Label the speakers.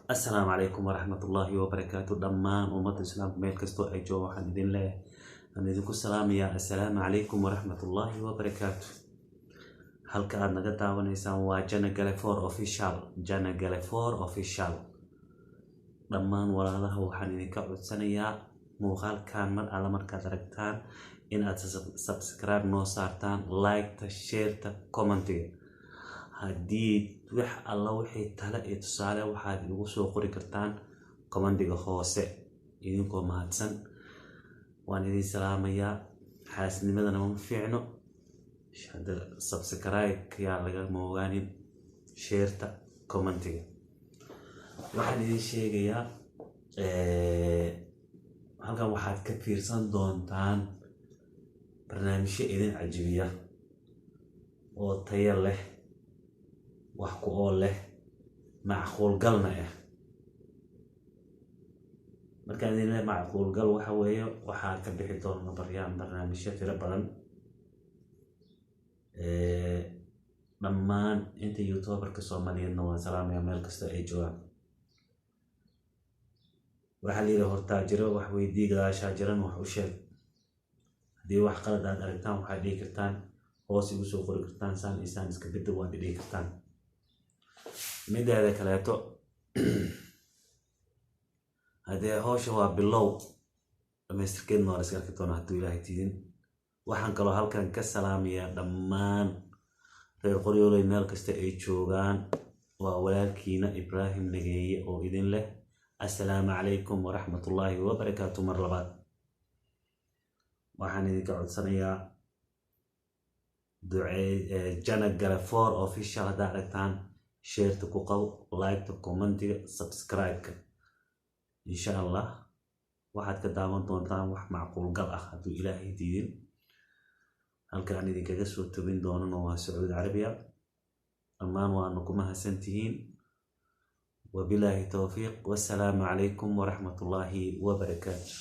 Speaker 1: Assalaamu calaykum waraxmatullaahi wabarakaatu. Dhammaan ummadda islaamka meel kastoo ay joogaan, waxaan idin leeyahay, aan idinku salaamayaa, assalaamu calaykum waraxmatullaahi wabarakaatu. Halka aad naga daawanaysaan waa Jana Gale for Official, Jana Gale for Official. Dhammaan walaalaha waxaan idinka codsanayaa muuqaalkan mar alla markaad aragtaan in aad subscribe noo saartaan, like-ta, share-ta, comment-iga. Haddii wax alla wixii tale iyo tusaale waxaad igu soo qori kartaan comment-iga hoose, idinkoo mahadsan. Waan idin salaamayaa. Xaasnimadana ma fiicno. Hadda subscribe yaa laga moogaanin, share-ta, comment-iga. Waxaan idin sheegayaa, halkan waxaad ka fiirsan doontaan barnaamijyo idin cajibiya oo tayo leh, wax ku ool leh, macquulgalna ah. Markaan idin leh macquulgal, waxa weeye waxaa ka bixi doona baryaan barnaamijyo tiro badan. Dhammaan inta youtuberka Soomaaliyeedna waan salaamaya meel kasta ay joogaan. Waxaa la yidhi: hortaa jiro wax weydii, gadaashaa jiran wax u sheeg. Haddii wax qalad aad aragtaan, waxaad dhihi kartaan, hoos igu soo qori kartaan, saan iyo saan iska bedel waad dhihi kartaan. Mideeda kaleeto, haddee hawsha waa bilow, dhamaystirkeedna waa la iska arki doonaa hadduu Ilaahay tiidin. Waxaan kaloo halkan ka salaamayaa dhammaan reer Qoryooley meel kasta ay joogaan. Waa walaalkiina Ibraahim Nageeye oo idin leh assalaamu calaykum waraxmatullaahi wabarakaatu. Mar labaad waxaan idinka codsanayaa ducee. Jana Gale for Official haddaa aragtaan, share-ta ku qabo, like-ta, comment-iga, subscribe-ka. Insha Allah waxaad ka daawan doontaan wax macquulgal ah hadduu Ilaahay diidin. Halka aan idinkaga soo tobin doonana waa Sacuudi Carabiya. Dhammaan waana ku mahadsantihiin. Wabilaahi towfiiq, wassalaamu calaykum waraxmatullaahi wabarakaatu.